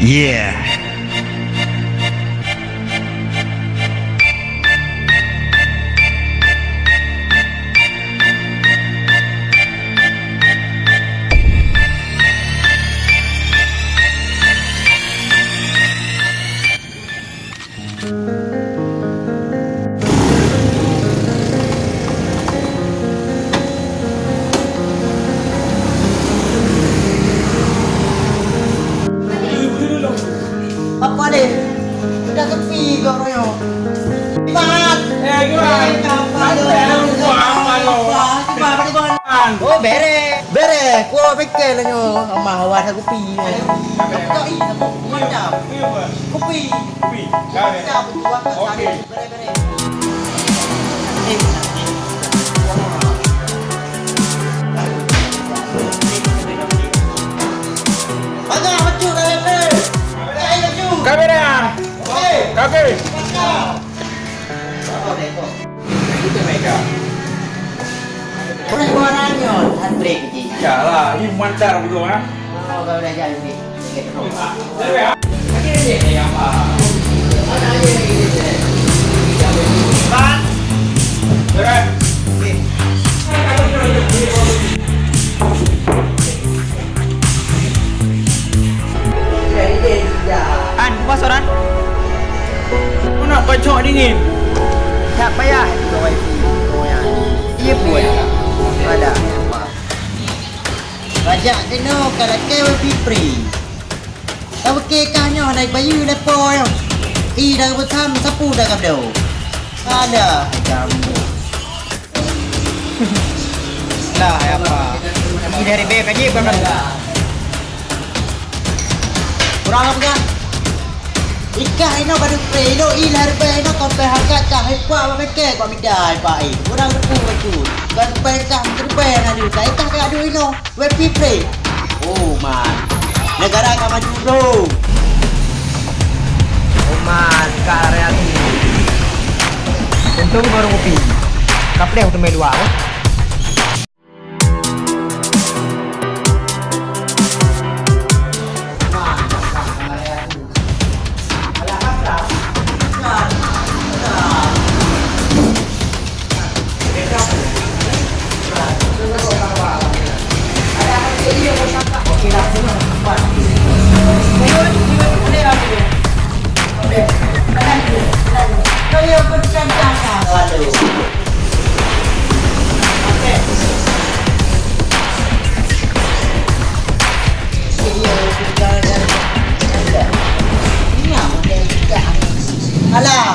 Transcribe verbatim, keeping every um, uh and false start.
Yeah. Apa deh? Udah sepi kok royo. Mat. Eh, gimana? Apa deh? Apa, apa, apa, apa, apa, apa, apa? Oh, bere. Bere, kuah pikir lah nyo. Mah, awak ada kopi. Kopi. Kopi. Kopi. Oke. Kamera. Oke. Orang nyoe antre kecil. Yalah, ini mantap betul, ha? Oh, kalau dah jadi. An, puas orang? Kau nak pacok dingin? Tak payah, itu wifi. Iya pun. Ada. Bajak keunoe ka lakée wifi free. Ka beuke kah nyoe naik bayeue lepo nyoe. I dara beusam sapu dara beudôh. Alah, ganggu. Lah, ya apa? I dari bek aja bukan. Kurang apa kan? Ikah inoe badu pre inoe i lheueh reubée inoe kompeh hareuga kah, hai puak bak bengke kok midai, hai puak, eh. Kurang leupie bacut. Kon pengkah keureubeuen adu, ka ikah ka adu inoe, wet pi pre. Oh man, neugara ka maju bro. Oh man, ka lari ati. Untung baru kopi. Kapleh teumé luwa, oh. Alah,